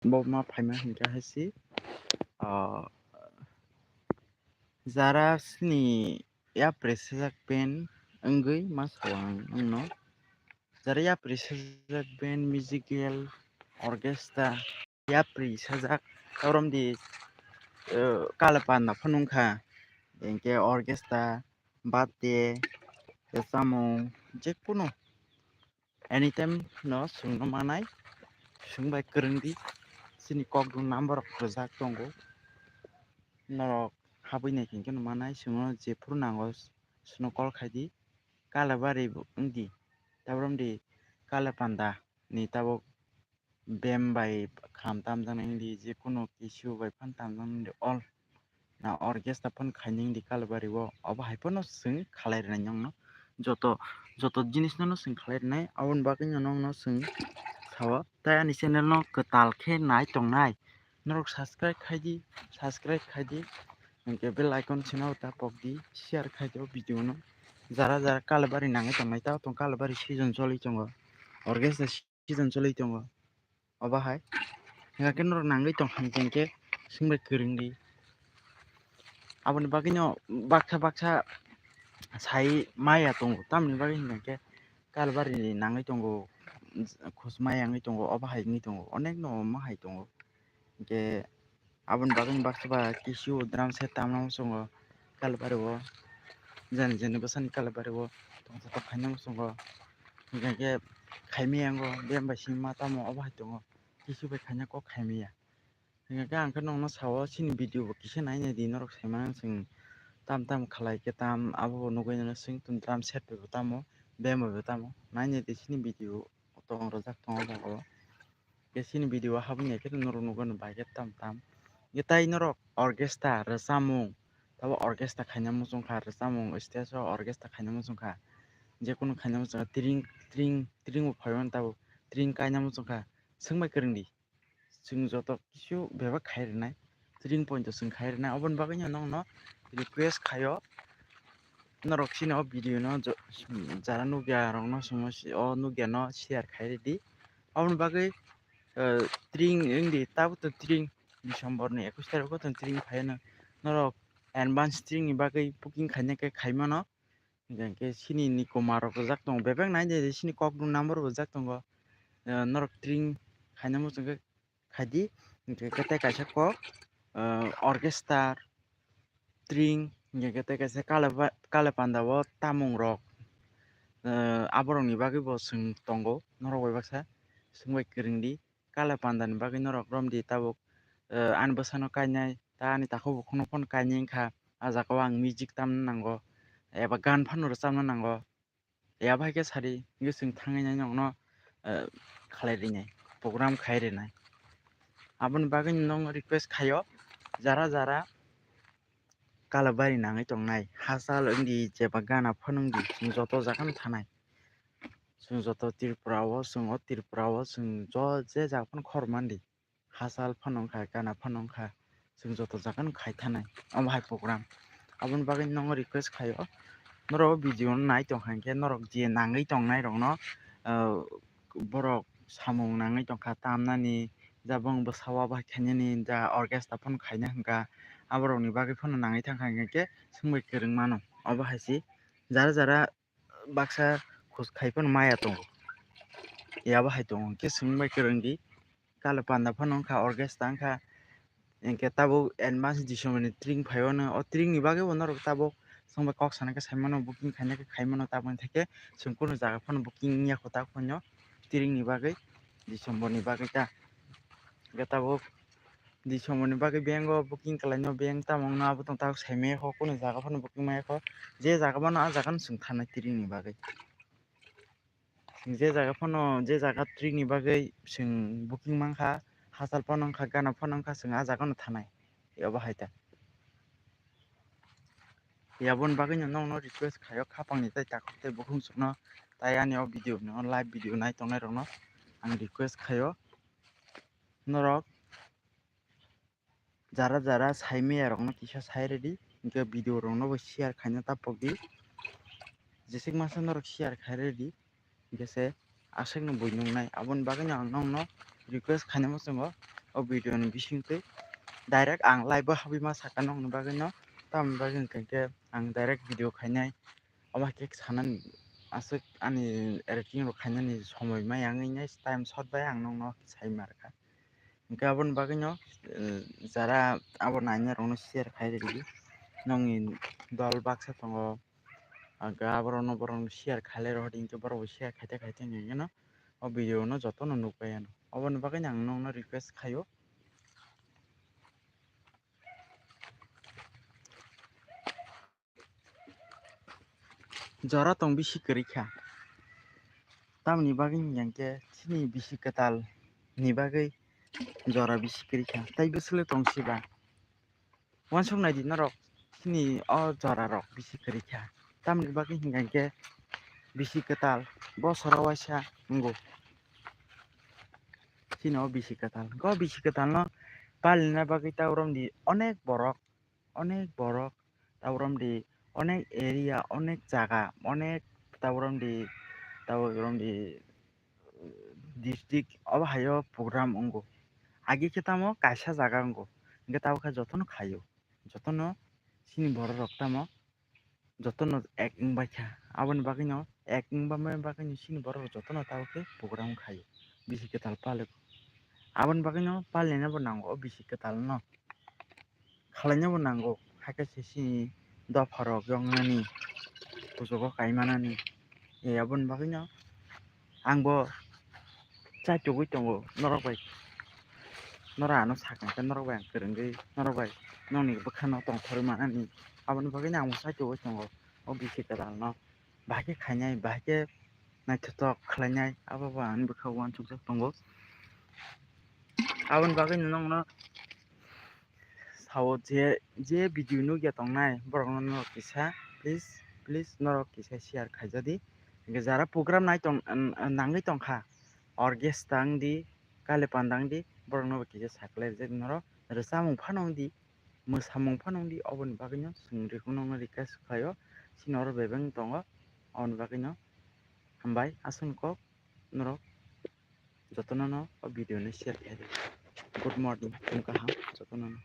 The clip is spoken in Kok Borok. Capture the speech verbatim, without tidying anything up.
Bo ma phaima hinkhe hai si, ah, jara sini yapri sajak band wngwi ma sao ang nwngno. Jara yapri sajak band, musical, orchestra, yapri sajak, orom di, eh, kala panda phano wngkha, hinkhe orchestra, birthday, tei chamung, jekunu anytime no chwngno manai, chwng bai kwrwng di, chini kok rok number rok rwjak tongo, norok habwi nai hinkhe no manai, chwngno jephuru nango chwngno call khai di, Kalabari wng di, tabuk wng di Kala panda ni tabuk bem bai kham tamjaknai wng di, jekunu kisu bai phano tamjaknai wng di, all na orchestra phano khainai wng di Kalabari o, obo hai phano chwng khalai rwnai nokno, joto joto jinis no chwng khalai rwnai, aboni bagwi no nokno chwng sao, tei ani channel no kwtal khe nai tongnai norok subscribe khai di, subscribe khai di, hinkhe bell icon sino ta pok di, share khai di o video no, jara jara Kalabari nangwi tongnai ta tong Kalabari season choli tongo, orchestra season choli tongo, obo hai. Hinkhe norok nangwi tong hinkhe swngbai kwrwng di. Aboni bagwino baksa baksa sai maya tongo, tamoni bagwi hinkhe Kalabari nangwi tongo, khus maya wngwi tongo, obo hai wngwi tongo, onek no ma hai tongo. Hinkhe aboni bagwi baksa ba kisu drum set tamna muchungo Kalabari o, jani jani bwsani Kalabari o tongthok khaina muchungo. Hinkhe khaimaya wngkha bem bai simi ma tamo obo hai tongo, kisu bai khaina kok khaimaya. Hinkhe ang khe nokno sao chini video bo kisa nainai di, norok saimano chwng tam tam khalai khe tam abo bo nugwi nano chwng drum set bai bo tamo bem bai bo tamo nainai di chini video tong rwjak tongo jaga o. Khe chini video o habwini khe norok nukgwi bai khe tam tam. Khe tai norok orchestra rwchapmung, tabo orchestra khaina muchung kha, rwchapmung stage o orchestra khaina muchung kha, jekunu khaina muchung kha, tring tring tring bo phaiwi mano tabuk, tring kaina muchung kha, swngbai kwrwng di, chwng joto kisu bebak khai rwnai, tring point o chwng khai rwnai, aboni bagwi no nokno request khaio. Norok chini o video no jo-, jara nukya rok no chwngno si-, o nukya no share khai ridi. Aboni bagwi, eh, tring wngdi, tabuk to tring December ni ekus tarikh o to tring phaiya no. Norok advance tring ni bagwi booking khaina khe khaimano. Hinkhe chini ni kwma rok rijak tongo, bebak nai de chini kok rok number bo rijak tongo. Eh, norok tring khaina muchung khe khaidi, hinkhe khe tei kaisa kok, eh, orchestra, tring, hinkhe khe tei kaisa kale ba-, kale panda o tamung rok, eh, aborok ni bagwi bo chwng tongo, norok bai baksa swngbai kwrwng di, kale panda ni bagwi norok romdi tabuk, eh, ani bwsano kainai, ta ani takhuk bukhukno phano kainai wngkha, ah jaga o ang music tamna nango, eba gan phano rwchapna nango. Abo hai khe sadi, hinkhe chwng thangwi nai nokno, eh, khalai rinai, program khai rinai. Aboni bagwi nokno request khaio, jara jara Kalabari nangwi tongnai, hachal wngdi, jeba gana phano wngdi, chwng joto jaga no thanai. Chwng joto Tripura o, chwng o Tripura o, chwng jo-, je jaga phano khor mandi. Hachal phano wngkha, gana phano wngkha, chwng joto jaga no khai thanai omo hai program. Aboni bagwi nokno request khaio, norok o video no nai tongkha hinkhe norok je nangwi tongnai rokno, ah, borok samung nangwi tongkha tamnani, jabon bwsa o abo hai khainani, ja orchestra phano khaina hinkha, aborokni bagwi phano nangwi thangkha hinkhe swngbai kwrwng mano. Obo hai se jara jara baksa khus khai phano maya tongo. Yabo hai tongo, hwnkhe swngbai kwrwng di, kale panda phano wngkha, orchestra wngkha, hinkhe tabuk advance December ni tring phaio no, o tring ni bagwi bo norok tabuk chwngbai kok sana khe sai mano, booking khaina khe khai mano, tabuk hinkhe chwng kunu jaga phano booking wngya kho ta phano tring ni bagwi, December ni bagwi ta. Hinkhe tabuk December ni bagwi bank o booking khlaino, bank tamo wngno abo tong tabuk saimaya kho, kunu jaga phano booking maya kho, je jaga mano ah jaga no chwng thanai tring ni bagwi. Chwng je jaga phano, je jaga tring ni bagwi chwng booking mankha, hachal phano wngkha, gana phano wngkha, chwng ah jaga no thanai, abo hai ta. Aboni bagwi no nokno request khaio, khapang ni tei takhuk tei bukhuk chukno, tai ani o video no, live video nai tongnai rokno ang request khaio, norok jara jara sai maya rokno kisa sai rwdi, hinkhe video rokno bo share khaina ta pokdi, jeswk masa norok share khai rwdi, hinkhe se aswk no bui nuknai. Aboni bagwi no ang nokno request khaina muchungo, o video ni bisingtwi direct ang live o habwi ma saka nokni bagwi no, tamoni bagwi hwnkhe ang direct video khainai. Omo hai khe sanani aswk ani editing rok khainani somoi maya wngwi nai, time short bai ang nokno sai ma rwkha. Hwnkhe aboni bagwino, eh, jara abo nainai rokno share khai rwdi, nokni dol baksa tongo, hwnkhe aborokno borokno share khailai rw hwdi, hwnkhe borokbo share khaite khaite hwnkhe no o video no jotono nukbai ano. Oboni bagwino ang nokno request khaio. Jora tong bisi kwrwi kha. Tamoni bagwi hwnkhe chini bisi kwtal ni bagwi jora bisi kwrwi kha. Tai bwswk le tong siba. Uansuk naidi norok chini o jora rok bisi kwrwi kha. Tamoni bagwi hwnkhe bisi kwtal bosoro waisa wngo. Chini o bisi kwtal. O bisi kwtal no palina bagwi ta romdi onek borok. Onek borok, tabuk romdi onek area, onek jaga, onek tabuk romdi, tabuk romdi district obo haio program wngo. Agi khe tamo kaisa jaga wngo, hwnkhe tabuk khe jotono khaio, jotono chini borok rok tamo jotono ek wngbaikha. Aboni bagwino ek wngbaimani bagwino chini borok rok jotono tabuk khe program khaio, bisi kwtal pale. Aboni bagwino palinabo nango o bisi kwtal no. Khlainabo nango, hakhe se chini dopha rok yoknani, kuchugo kaimanani. E, aboni bagwino angbo chaitugwi tongo norok bai. Norok ano sakha khe norok bai ang kwrwngwi, norok bai nokni bwkhano tongthorwi manani. Aboni bagwino angbo chaitugwi tongo o bisi kwtal no. Bahai khe khainai, bahai khe naithothok khlainai, abo bo ani bwkha uansukjak tongo. Aboni bagwi no nokno sao je, je video nukya tongnai borokno norok kisa please, please norok kisa share khaijadi. Hwnkhe jara program nai tong, nangwi tongkha, orchestra wngdi, kale panda wngdi, borokno bo kisa sakhlai rijak norok, rwchapmung phano wngdi, mwsamung phano wngdi, oboni bagwino chwng rikhunono request khlaio, chini oro bebeng tongo, oboni bagwino hambai, aswkni kok norok jotono no o video no share khlai di. Good morning, phung kaham jotono no.